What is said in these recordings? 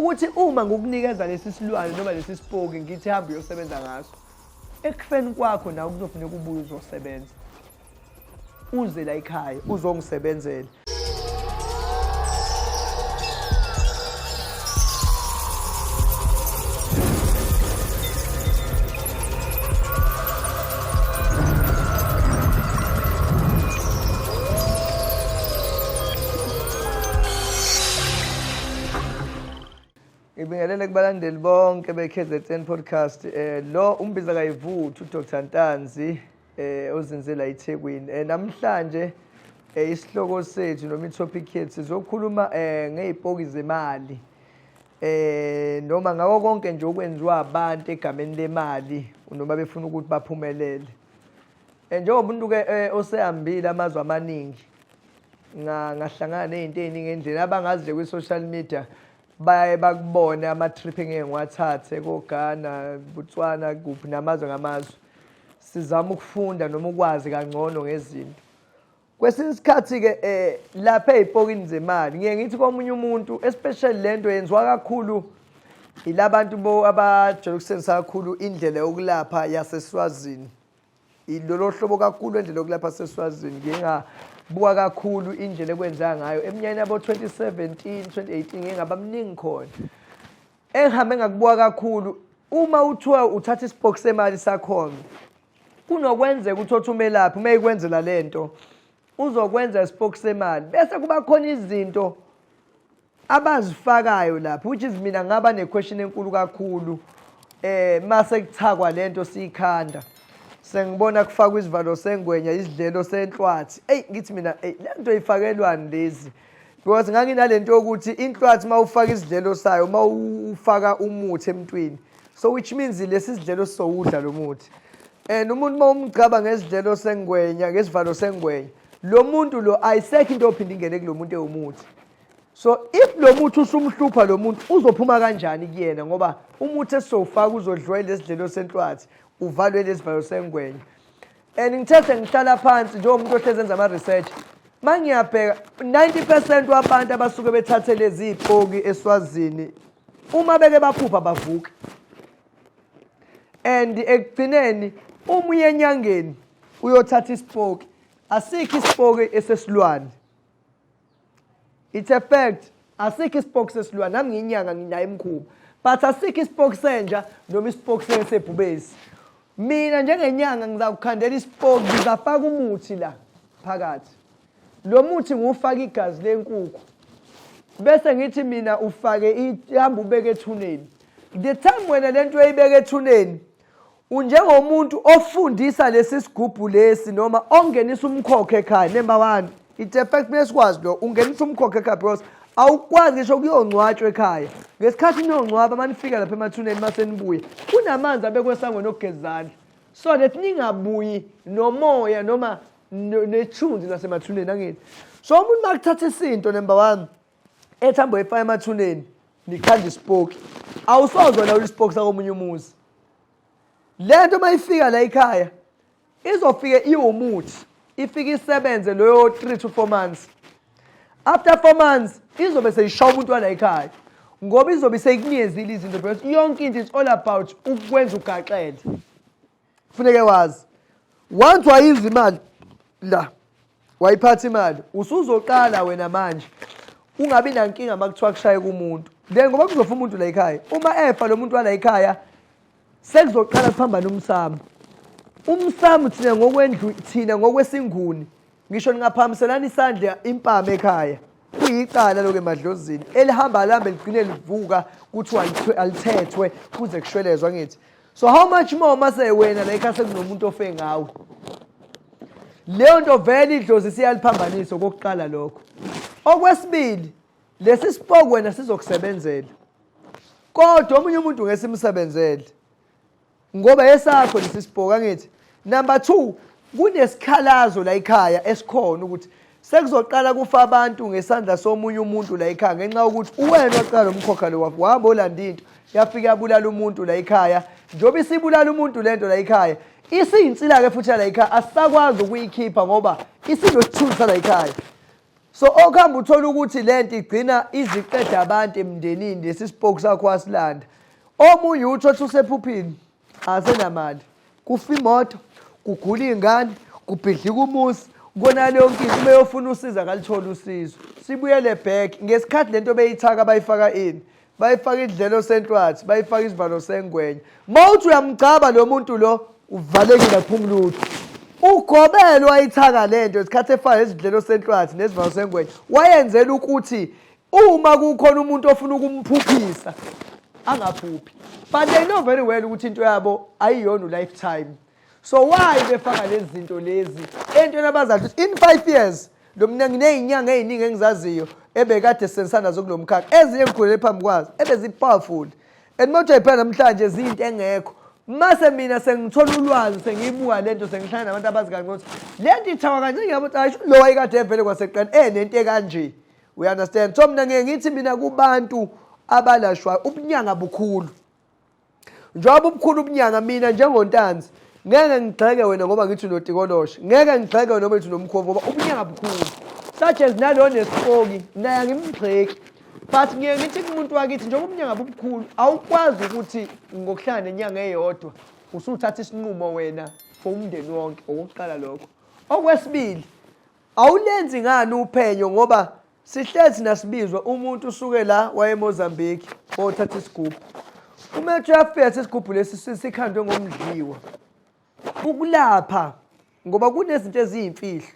Ukuthi uma ngikunikeza lesi silwane noma lesi sipoki ngithi hamba uyosebenza ngaso, ekufeni kwakho nawe kuzofuneka ubuye uzosebenza. Uze la ekhaya uzongisebenzela. Ngibingelele kubalandeli bonke be-KZN Podcast. Lo umbiza kayivuthu uDr Ntanzi ozinze la eThekwini. Namhlanje isihloko sethu noma i-topic yethu sizokhuluma ngey'poki zemali. Noma ngako konke nje okwenziwa abantu egameni lemali noma befuna ukuthi baphumelele. Njengoba umuntu-ke osehambile amazwe amaningi, ngahlangana ney'nto ey'ningi endleleni abangazi nje kwi-social media bayaye bakubone ama-trip engeke ngiwathathe koGhana, Botswana, kuphi namazwe ngamazwe. Sizama ukufunda noma ukwazi kangcono ngezinto. Kwesinye isikhathi-ke lapha ey'pokini zemali ngiye ngithi komunye umuntu, especially le nto yenziwa kakhulu yilabantu bo abajwayele ukusebenzisa kakhulu indlela yokulapha yaseSwazini. Lolo hlobo kakhulu endlela yokulapha seSwazini ngiye ngabuka kakhulu indlela ekwenzeka ngayo eminyakeni yabo 2017 2018 ngiye ngaba mningi khona. Engihambe ngakubuka kakhulu uma uthiwa uthatha isipoki semali sakhona, kunokwenzeka uthothe umelaphi uma ekwenzela lento uzokwenza isipoki semali bese kuba khona izinto abazifakayo lapho, which is mina ngaba ne-question enkulu kakhulu mase kuthakwa lento siyikhanda sengibona kufakwa isivalo sengwenya, isidlelo senhlwathi. Eyi ngithi mina eyi lento ifakelwani lezi, because nganginalento yokuthi inhlwathi uma ufaka isidlelo sayo, uma ufaka umuthi emntwini, so which means lesi sidlelo sizowudla lo muthi. And umuntu uma umgcaba ngesidlelo sengwenya, ngesivalo sengwenya, lo muntu lo ayisekho into ophinde ingene kulo muntu ewumuthi. So if lo muthi usumhlupha lo muntu, uzophuma kanjani kuyena? Ngoba umuthi esizowufaka uzodliwa lesidlelo senhlwathi, uvalwe lesivalo sengwenya. And ngithe sengihlala phansi njengomuntu ohlezi enza ama-research, ma ngiyabheka 90% wabantu abasuke bethathe lezi iy'poki eSwazini, uma beke baphupha bavuke. And ekugcineni uma uye enyangeni uyothatha isipoki, asikho isipoki esesilwane. It's a fact. Asikho isipoki sesilwane, nami ngiyinyanga nginayo imikhuba. But asikho isipoki senja noma isipoki sebhubesi. Mina njengenyanga ngizakukhandela isipoki, ngizafaka umuthi la phakathi. Lo muthi ngiwufaka igazi lenkukhu. Bese ngithi mina ufake ihamba ubeke ethuneni. The time wena lento uyibeka ethuneni, unjengomuntu ofundisa lesi sigubhu lesi noma ongenisa umkhokho ekhaya. Number 1, it's a fact, kumele sikwazi lo, ungenisa umkhokho ekhaya because awukwazi ngisho kuyongcwatshwa ekhaya. Ngesikhathi niyongcwaba manifika lapha emathuneni mase nibuye, kunamanzi abekwe esangweni okugeza izandla, so that ningabuyi nomoya noma nethunzi lasemathuneni angithi. So umuntu makuthatha isinto, number 1, ethi hamba uyifaka emathuneni, nikhanda isipoki, awusoze wena ulisipoki sakomunye umuzi. Le nto uma ifika la ekhaya izofike iwumuthi, ifike isebenze loyo 3 to 4 months. After 4 months izobe seyishaya umuntu wala ekhaya, ngoba izobe seyikunikezile izinto, because yonke into it's all about ukwenza ugaxele. Kufuneke wazi once wayizwa imali la, wayiphatha imali, usuzoqala wena manje ungabi nankinga uma kuthiwa kushayeka umuntu. Then ngoba kuzofa umuntu la ekhaya, uma efa lo muntu wala ekhaya sekuzoqala kuphambana umsamo. Umsamo thina ngokwendlu, thina ngokwesinguni, ngisho ningaphamiselana isandla impama ekhaya, kuyicala lokho emadlozini elihamba lambe ligcine livuka kuthiwa alithethwe kuze kushwelezwa ngithi. So how much more mase wena la ekhaya sekunomuntu ofe ngawe? Leyo nto vele idlozi siyaliphambanisa okokuqala lokho. Okwesibili, lesi sipoki wena sizokusebenzela, kodwa omunye umuntu ngeke simsebenzele ngoba esakho lesi sipoki angithi. Number 2, kunesikhalazo la ekhaya esikhona ukuthi sekuzoqala kufa abantu ngesandla somunye umuntu la ekhaya, ngenxa yokuthi uwena waqala lo mkhokha lo wakho, wahamba olanda into yafika yabulala umuntu la ekhaya. Njengoba isibulala umuntu lento la ekhaya, isiyinsila-ke futhi yala ekhaya, asisakwazi ukuyikhipha ngoba isinosithunzi sala ekhaya. So okuhamba uthola ukuthi lento igcina iziqeda abantu emndenini, lesi sipoki sakho wasilanda. Omunye uthi othi usephuphini asenamali, kufa imoto, kugula iy'ngane, kubhidlika umuzi, konakala yonke into. Uma eyofuna usizo akalitholi usizo. Sibuyele back ngesikhathi lento beyithaka bayifaka ini, bayifaka idlelo senhlwathi, bayifaka isivalo sengwenya. Uma uthi uyamgcaba lo muntu lo, uvalekile akuphumi lutho. Ugobelo wayithaka lento isikhathi efaka izidlelo senhlwathi nesivalo sengwenya, wayenzela ukuthi uma kukhona umuntu ofuna ukumphuphisa angaphuphi. But they know very well ukuthi into yabo ayiyona u-lifetime. So why befaka lezi zinto lezi entweni abazazi ukuthi in 5 years lo mina nginey'nyanga ey'ningi engizaziyo ebekade sisebenzisana nazo kulo mkhakha, ezinye engikhulele phambi kwazo ebezi-powerful, and uma uthi phela namhlanje ziyinto engekho. Mase mina sengithola ulwazi, sengiyibuka lento, sengihlangana nabantu abazi kangcono ukuthi le nto ithawa kanje, ngiyabo ukuthi ayisho lo wayekade evele kwaseqeni enento ekanje. We understand? So mina ngeke ngithi mina kubantu abalashwayo, ubunyanga bukhulu. Njengoba ubukhulu ubunyanga, mina njengoNtanzi ngeke ngigxeke wena ngoba ngithi unotikoloshe, ngeke ngigxeke wena ngoba ngithi unomkhovu, ngoba ubunyanga bukhulu. Such as nalo nesipoki naye angimgxeki, but ngiye ngithi kumuntu wakithi, njengoba ubunyanga bubukhulu, awukwazi ukuthi ngokuhlala nenyanga eyodwa usuthatha isinqumo wena for umndeni wonke. Okokuqala lokho. Okwesibili, awulenzi ngani uphenyo, ngoba sihlezi nasibizwa umuntu usuke la waye eMozambique wothatha isigubhu, uma ethi uyafika isigubhu lesi sikhandwe ngomdliwa ukulapha, ngoba kunezinto eziyimfihlo.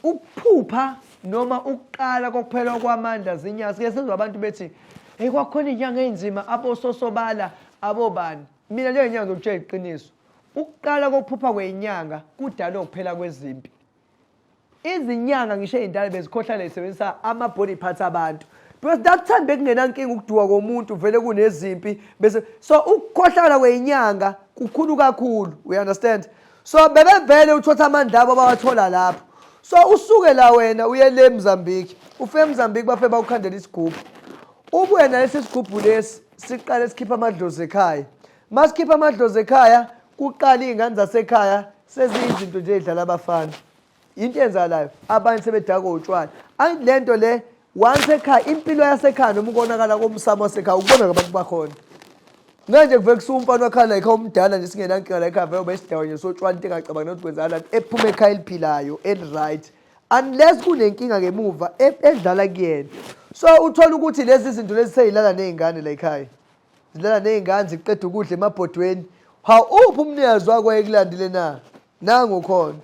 Ukuphupha noma ukuqala kokuphela kwamandla zinyanga, sike sizwa abantu bethi hey, kwakhona inyanga ey'nzima, abososobala, abobani. Mina njengenyanga ngizokutshela iqiniso, ukuqala kokuphupha kwenyanga kudalwe ukuphela kwezimpi. Izinyanga ngisho ey'ndala bezikhohlala zisebenzisa ama-body parts abantu, because that time bekungenankinga ukuduka komuntu, vele kunezimpi bese. So ukukhohlakala kweyinyanga kukhulu kakhulu, we understand? So bebevele uthotha amandla abo abawathola lapho. So usuke la wena uye le Mozambique, ufike eMozambique bafe bawukhandela isigubhu, ubuye nalesi sigubhu lesi, siqale sikhipha amadlozi ekhaya. Masikhipha amadlozi ekhaya, kuqala iy'ngane zasekhaya seziyizinto nje ey'dlala abafana, into eyenzakalayo, abanye sebedakwa utshwala. Angithi le nto le once ekhaya, impilo yasekhaya noma ukonakala komsamo wasekhaya ukubona ngabantu bakhona. Ngeke nje kuvele kusuka umfana wakhala la ekhaya omdala nje singenankinga la ekhaya, vele ubesidakwa nje sotshwala, into engacabangi nokuthi kwenzakalani, ephuma ekhaya eliphilayo eli-right, unless kunenkinga ngemuva edlala kuyena. So uthola ukuthi lezi zinto lezi sey'lala ney'ngane la ekhaya, zilala ney'ngane, ziqeda ukudla emabhodweni. Hawu, uphi umnikazi wakho wayekulandile na? Nangu khona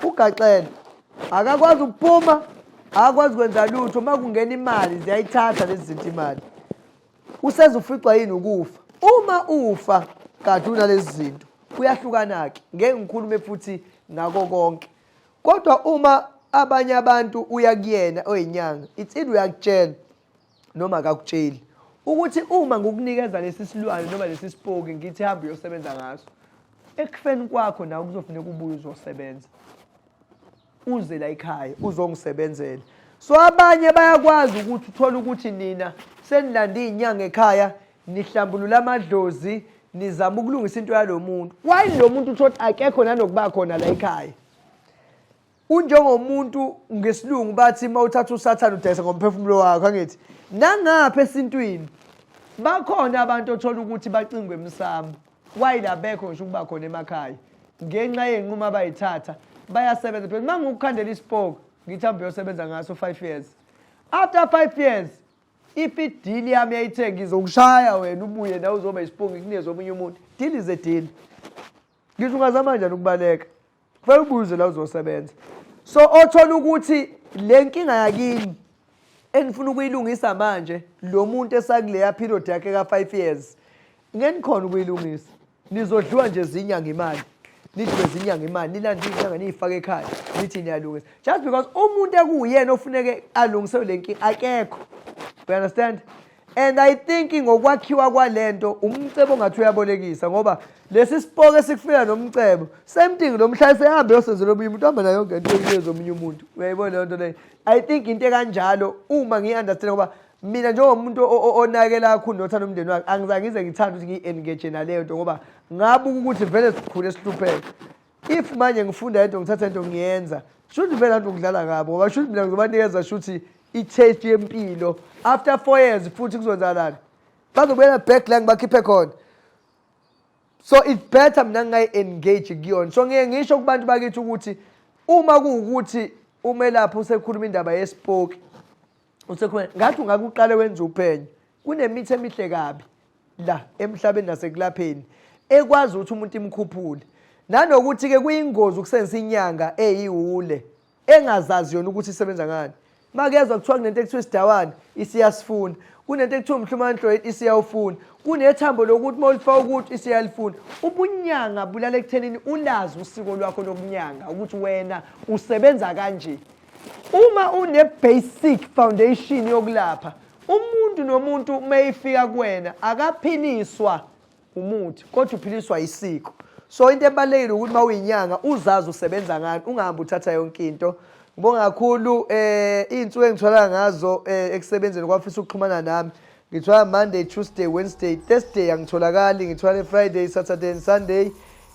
ugaxele, akakwazi ukuphuma, akakwazi kwenza lutho. Uma kungena imali ziyayithatha lezi zinto imali. Useze uficwa yini ukufa? Uma ufa kade unalezi zinto, kuyahlukana-ke, ngeke ngikhulume futhi ngako konke. Kodwa uma abanye abantu uya kuyena oyinyanga, it's either uyakutshela noma akakutsheli ukuthi uma ngikunikeza lesi silwane noma lesi sipoki, ngithi hamba uyosebenza ngaso, ekufeni kwakho nawe kuzofuneka ubuye uzosebenza, uze la ekhaya uzongisebenzela. So abanye bayakwazi ukuthi uthole ukuthi nina senilanda iy'nyanga ekhaya, nihlambulula amadlozi, nizama ukulungisa into yalo muntu, why lo muntu uthole akekho nanokuba khona la ekhaya. Unjengomuntu ngesilungu bathi uma uthatha usathane udayisa ngomphefumulo wakho. Angithi nangapha esintwini bakhona abantu othola ukuthi bacingwe emsamo, why labekho ngisho ukuba khona emakhaya ngenxa yey'nqumo abayithatha. Bayasebenza phela. Uma ngikukhandela isipoki, ngithi hambe uyosebenza ngaso 5 years, after 5 years, if i-deal yami yayithe ngizokushaya wena ubuye nawe uzoba isipoki, ngikunikeze omunye umuntu, deal is a deal. Ngisho ungazama kanjani ukubaleka, kufanele ubuze la uzosebenza. So othola ukuthi le nkinga yakini enifuna ukuyilungisa manje, lo muntu esakuleya period yakhe ka-5 years, ngeke nikhona ukuyilungisa, nizodliwa nje zinyanga imali, nidliwe zinyanga imali, nilande iy'nyanga niyifake ekhaya, nithi niyalungisa, just because umuntu ekuwuyena ofuneke alungise le nkinga akekho, you understand? And I think ngokwakhiwa kwalento umcebo ngathi uyabolekisa, ngoba lesi sipoke esikufika nomcebo, same thing, lo mhla esehambe yosenzela omunye umuntu, hamba nayo yonke into enikeza omunye umuntu. Uyayibona leyo nto leyo? I think into ekanjalo uma ngiyi-understand, ngoba mina njengomuntu onakela kakhulu nothanda umndeni wakhe, angizange ngize ngithande ukuthi ngiyi-engage naleyo nto, ngoba ngabuka ukuthi vele sikhule sihlupheka. If manje ngifunda into, ngithatha into ngiyenza, Shuthi vele antu ngidlala ngabo ngoba shuthi mina ngizobanikeza shuthi i-taste yempilo after 4 years futhi kuzonzakalani, bazobuyela back la ngibakhiphe khona. So it's better mina ngingayi-engage kuyona. So ngiye ngisho kubantu bakithi ukuthi uma kuwukuthi umelaphi usekhuluma indaba yesipoki, usekhuluma ngathi ungake uqale wenze uphenyo. Kunemithi emihle kabi la emhlabeni nasekulapheni ekwazi ukuthi umuntu imkhuphule, nanokuthi-ke kuyingozi ukusebenzisa inyanga eyiwule engazazi yona ukuthi isebenza ngani. Makezwa kuthiwa kunento ekuthiwa isidawane, isiyasifuna, kunento ekuthiwa umhlumanhlo, isiyawufuna, kunethambo lokuthi uma ulifaka ukuthi isiyalifuna. Ubunyanga bulala ekuthenini ulazi usiko lwakho lokunyanga ukuthi wena usebenza kanje. Uma une-basic foundation yokulapha umuntu, nomuntu uma efika kuwena akaphiliswa umuthi kodwa uphiliswa isiko. So into ebalulekile ukuthi uma uyinyanga uzazi usebenza ngani, ungahambi uthatha yonke into. Ngibonga kakhulu. Iy'nsuku engithola ngazo ekusebenzeni kwafisa ukuxhumana nami, ngithola Monday, Tuesday, Wednesday, Thursday angitholakali, ngithola Friday, Saturday and Sunday.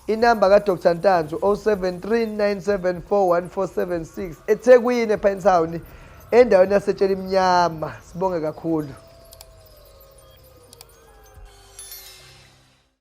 Inamba kaDr Ntanzi 073 974 1476, eThekwini, ePinetown, endaweni yaseTshelimnyama. Sibonge kakhulu.